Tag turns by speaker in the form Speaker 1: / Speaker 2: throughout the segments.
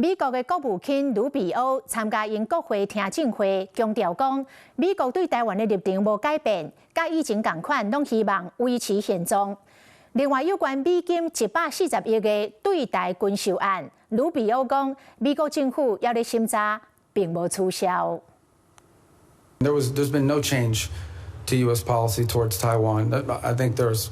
Speaker 1: 美國的國務卿魯比歐參加𪜶國會聽證會，強調講，美國對台灣的立場無改變，佮以前仝款，攏希望維持現狀。另外，有關美金140億的對台軍售案，魯比歐講，美國政府猶咧審查，並無取消。
Speaker 2: There's been no change to U.S. policy towards Taiwan. I think there's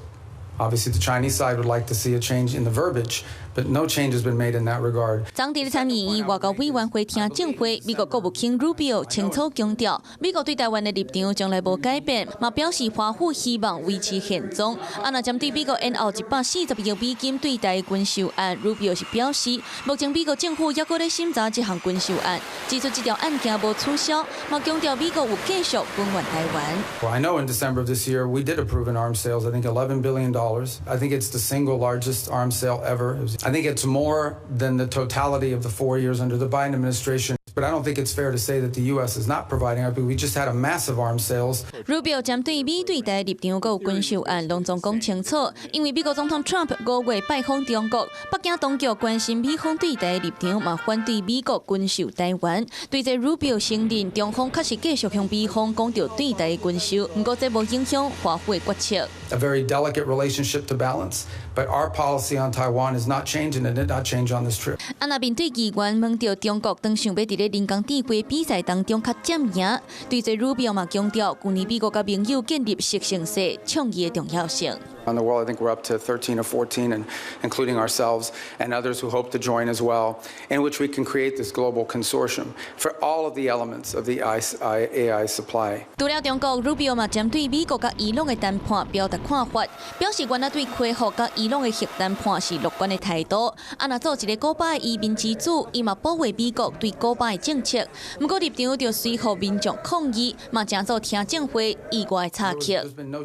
Speaker 2: obviously the Chinese side would like to see a change in the verbiage, but no change has been made in that regard.
Speaker 3: 昨佇咧參議院外交委員會聽證會，美國國務卿魯比奧清楚強調，美國對台灣的立場從來無改變，嘛表示華府希望維持現狀。啊，若針對美國延後140億美金對台軍售案，魯比奧是表示，目前美國政府猶閣咧審查這項軍售案，指出這條案件無取消，嘛強調美國有繼續軍援台灣。
Speaker 2: Well, I know in December of this year we did approve an arms sales, I think $11 billion. I think it's the single largest arms sale ever. I think it's more than the totality of the 4 years under the Biden administration. But I don't think it's fair to say that the U.S. is not providing it. We just had a massive arms sales.
Speaker 3: 魯比奧針對美對台立場閣有軍售案，攏總講清楚。因為美國總統 Trump 5月拜訪中國，北京當局關心美方對台立場，嘛反對美國軍售台灣。對這魯比奧承認，中方確實繼續向美方講著對台軍售，毋過這無影響華府的決策。
Speaker 2: A very delicate relationship to balance, but our policy on Taiwan is not changing and did not change on this trip.
Speaker 3: 啊，若面對議員問著中國當想欲佇咧人工智慧比賽當中較佔贏，對這魯比奧嘛強調，舊年美國佮盟友建立矽城市倡議的重要性。
Speaker 2: On the world, I think we're up to 13 or 14, and including ourselves and others who hope to join as well, in which we can create this global consortium for all of the elements of the AI supply.
Speaker 3: 除了中國，魯比奧嘛針對美國佮伊朗的談判表達看法，表示原來對恢復佮伊朗的核談判是樂觀的態度。啊，若做一個古巴的移民之子，伊嘛保衛美國對古巴的政策。毋過立場就隨予民眾抗議，嘛成做聽證會意外的插曲。
Speaker 2: There's been no